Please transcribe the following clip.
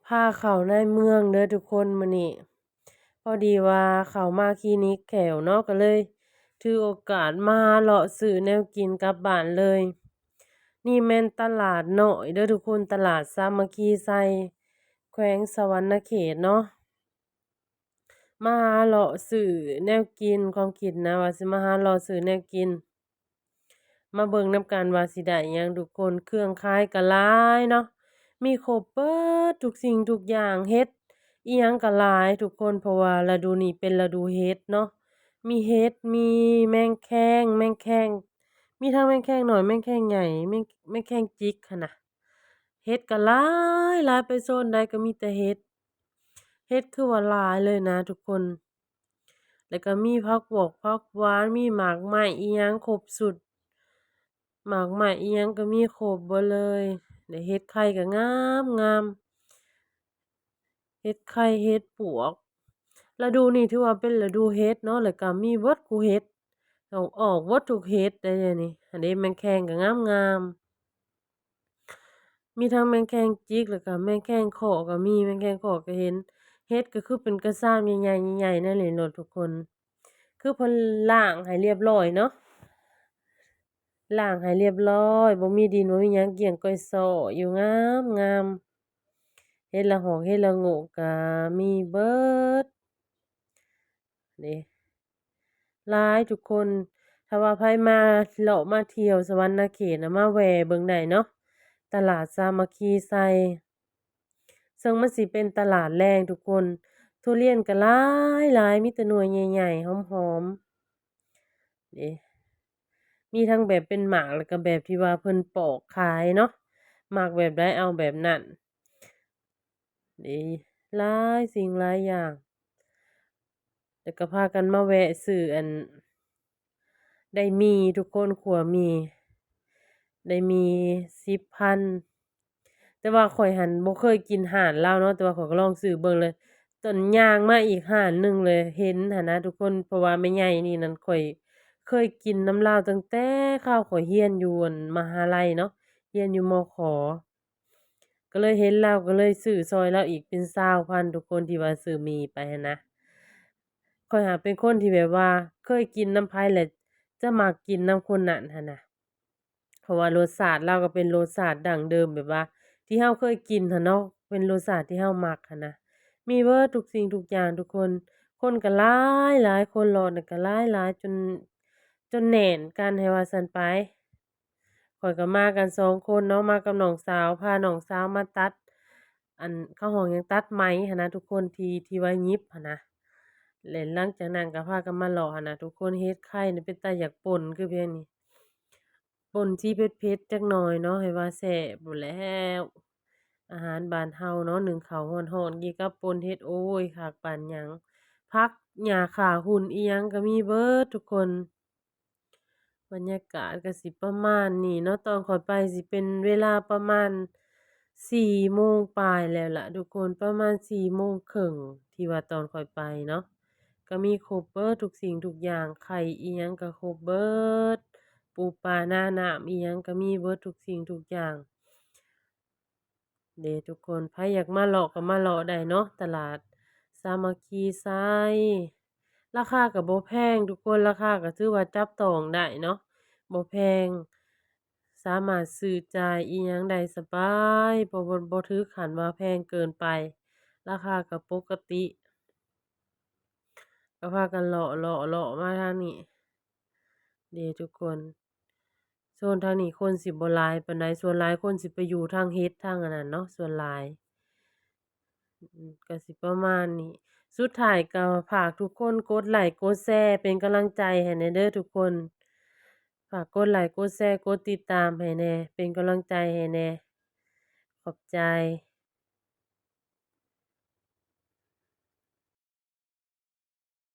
ພາເຂົ້າໃນເມືອງເດີທຸກຄົນມື້ນີ້. ພໍດີວ່າເຂົ້າມາຄລີນິກແຂ້ວເນາະ ກໍເລີຍຖືໂອກາດມາເລາະຊື້ແນວກິນກັບບ້ານເລີຍ. ນີ້ແມ່ນຕະຫຼາດນ້ອຍເດີທຸກຄົນ, ຕະຫຼາດສາມັກຄີໄຊ ແຂວງສະຫວັນນະເຂດເນາະ. ມາຫາເລາະຊື້ແນວກິນ, ຄວາມຄິດນະວ່າຊິມາຫາເລາະຊື້ແນວກິນ. ມາເບິ່ງນຳກັນວ່າຊິໄດ້ຫຍັງທຸກຄົນ. ເຄື່ອງຂາຍກໍຫຼາຍເນາະ, ມີຄົບເບິດທຸກສິ່ງທຸກຢ່າງ, ເຫັດອີ່ຫຍັງກໍຫຼາຍທຸກຄົນ ເພາະວ່າລະດູນີ້ເປັນລະດູເຫັດເນາະ. ມີເຫັດ, ມີແມງແຄງ, ແມງແຄງ, ມີທັງແມງແຄງນ້ອຍ, ແມງແຄງໃຫຍ່, ແມງ ແມງແຄງຈິກຫັ້ນນະ. ເຫັດກໍຫຼາຍ, ຫຼາຍ, ໄປໂຊນໃດກໍມີແຕ່ເຫັດ. ເຫັດຄືວ່າຫຼາຍເລີຍນະທຸກຄົນ. ແລ້ວກໍມີຜັກບວກ ຜັກຫວານ, ມີໝາກໄມ້ອີ່ຫຍັງຄົບຊຸດ, ໝາກໄມ້ອີ່ຫຍັງກໍມີຄົບເບິດເລີຍ. ແລ້ວເຫັດໄຂ່ກໍງາມໆ, ເຫັດໄຂ່ ເຫັດປວກ. ລະດູນີ້ຖືວ່າເປັນລະດູເຫັດເນາະ, ແລ້ວກໍມີເບິດຄູ່ເຫັດ, ອອກເບິດທຸກເຫັດໄດ໋ດຽວນີ້. ອັນນີ້ແມງແຄງກໍງາມໆ. ມີທັງແມງແຄງຈິກ ແລ້ວກໍແມງແຄງຄໍ້ກໍມີ, ແມງແຄງຄໍ້ກໍເຫັນ. ເຫັດກໍຄືເປັນກະຊາມໃຫຍ່ໆ ໃຫຍ່ໆ ນັ້ນແຫຼະເນາະທຸກຄົນ, ຄືເພິ່ນລ້າງໃຫ້ລຽບລ້ອຍເນາະ, ລ້າງໃຫ້ລຽບລ້ອຍ, ບໍ່ມີດິນ ບໍ່ມີຫຍັງ, ກ້ຽງກ້ອຍຊໍຢູ່, ງາມໆ. ເຫັດລະຫອກ ເຫັດລະໂງກກໍມີເບິດເດ້. ຫຼາຍທຸກຄົນ. ຖ້າວ່າໃຜມາເລາະມາທ່ຽວສະຫວັນນະເຂດນະ ມາແວ່ເບິ່ງໄດ້ເນາະ, ຕະຫຼາດສາມັກຄີໄຊ. ເຊິ່ງມັນຊິເປັນຕະຫຼາດແລງທຸກຄົນ. ທຸລຽນກໍຫຼາຍໆ, ມີແຕ່ໜ່ວຍໃຫຍ່ໆ ຫອມໆເດ້. ມີທັງແບບເປັນໝາກ ແລ້ວກໍແບບທີ່ວ່າເພິ່ນປອກຂາຍເນາະ, ມັກແບບໃດເອົາແບບນັ້ນ. ເດ້ ຫຼາຍສິ່ງຫຼາຍຢ່າງ. ແລ້ວກໍພາກັນມາແວະຊື້ອັນ ໄດ້ໝີ່ທຸກຄົນ, ຂົ້ວໝີ່ ໄດ້ໝີ່ສິບພັນ. ແຕ່ວ່າຂ້ອຍຫັ້ນບໍ່ເຄີຍກິນຮ້ານລາວເນາະ, ແຕ່ວ່າຂ້ອຍກໍລອງຊື້ເບິ່ງເລີຍ. ຕອນຍ່າງມາອີກຮ້ານໜຶ່ງເລີຍ ເຫັນຫັ້ນນະທຸກຄົນ, ເພາະວ່າແມ່ໃຫຍ່ນີ້ນັ້ນ ຂ້ອຍເຄີຍກິນນຳລາວຕັ້ງແຕ່ຄາວຂ້ອຍຮຽນຢູ່ ອັນ ມະຫາໄລເນາະ, ຮຽນຢູ່ ມຂ ກໍເລີຍເຫັນລາວ ກໍເລີຍຊື້ຊ່ອຍລາວອີກເປັນຊາວພັນທຸກຄົນ, ທີ່ວ່າຊື້ໝີ່ໄປຫັ້ນນະ. ຂ້ອຍຫາເປັນຄົນທີ່ແບບວ່າເຄີຍກິນນຳໃຜແລ້ວຈະມັກກິນນຳຄົນນັ້ນຫັ້ນນະ, ເພາະວ່າລົດຊາດລາວກໍເປັນລົດຊາດດັ້ງເດີມ ແບບວ່າທີ່ເຮົາເຄີຍກິນຫັ້ນເນາະ, ເປັນລົດຊາດທີ່ເຮົາມັກຫັ້ນນະ. ມີເບິດທຸກສິ່ງທຸກຢ່າງທຸກຄົນ. ຄົນກໍຫຼາຍຫຼາຍ, ຄົນເລາະນັ້ນກໍຫຼາຍຫຼາຍ ຈົນ ຈົນແໜ້ນກັນ ໃຫ້ວ່າຊັ້ນໄປ. ຂ້ອຍກໍມາກັນສອງຄົນເນາະ, ມາກັບນ້ອງສາວ, ພານ້ອງສາວມາຕັດ ອັນ ເຂົາຮ້ອງຫຍັງ ຕັດໄໝຫັ້ນນະທຸກຄົນ, ທີ່ ທີ່ໄວ້ຫຍິບຫັ້ນນະ. ແລະ ຫຼັງຈາກນັ້ນກໍພາກັນມາເລາະຫັ້ນນະທຸກຄົນ. ເຫັດໄຂ່ນີ້ເປັນຕາຢາກປົ່ນຄືພຽງນີ້, ປົ່ນສີເຜັດໆຈັກໜ່ອຍເນາະ, ໃຫ້ວ່າແຊບໂລດແລ້ວ. ອາຫານບ້ານເຮົາເນາະ, ໜຶ້ງເຂົ້າຮ້ອນໆ ກິນກັບປົ່ນເຫັດ, ໂອ້ຍ ຄັກປານຫຍັງ. ຜັກຫຍ້າຂ້າຫຸ່ນອີ່ຫຍັງກໍມີເບິດທຸກຄົນ. ບັນຍາກາດກໍຊິປະມານນີ້ເນາະ, ຕອນຂ້ອຍໄປຊິເປັນເວລາປະມານສີ່ໂມງປາຍແລ້ວລະທຸກຄົນ, ປະມານສີ່ໂມງເຄິ່ງ ທີ່ວ່າຕອນຂ້ອຍໄປເນາະ. ກໍມີຄົບເບິດທຸກສິ່ງທຸກຢ່າງ, ໄຂ່ອີ່ຫຍັງກໍຄົບເບິດ, ປູປານານ້ຳອີ່ຫຍັງກໍມີເບິດທຸກສິ່ງທຸກຢ່າງ. ເດ້ທຸກຄົນ, ໃຜຢາກມາເລາະກໍມາເລາະໄດ້ເນາະ, ຕະຫຼາດສາມັກຄີໄຊ. ລາຄາກໍບໍ່ແພງທຸກຄົນ, ລາຄາກໍຖືວ່າຈັບຕ້ອງໄດ້ເນາະ, ບໍ່ແພງ, ສາມາດຊື້ຈ່າຍອີ່ຫຍັງໄດ້ສະບາຍ, ບໍ່ ບໍ່ ບໍ່ຖືກຂັ້ນວ່າແພງເກີນໄປ, ລາຄາກໍປົກກະຕິ. ກໍພາກັນເລາະ ເລາະ ເລາະມາທາງນີ້ເດ້ທຸກຄົນ. ໂຊນທາງນີ້ຄົນຊິບໍ່ຫຼາຍປານໃດ, ສ່ວນຫຼາຍຄົນຊິໄປຢູ່ທາງເຫັດທາງອັນນັ້ນເນາະ, ສ່ວນຫຼາຍ. ອືມ ກໍຊິປະມານນີ້. ສຸດທ້າຍກໍຝາກທຸກຄົນກົດໄລກົດແຊເປັນກຳລັງໃຈໃຫ້ແດ່ເດີທຸກຄົນ. ຝາກກົດໄລກົດແຊ ກົດຕິດຕາມໃຫ້ແດ່ ເປັນກຳລັງໃຈໃຫ້ແດ່. ຂອບໃຈ.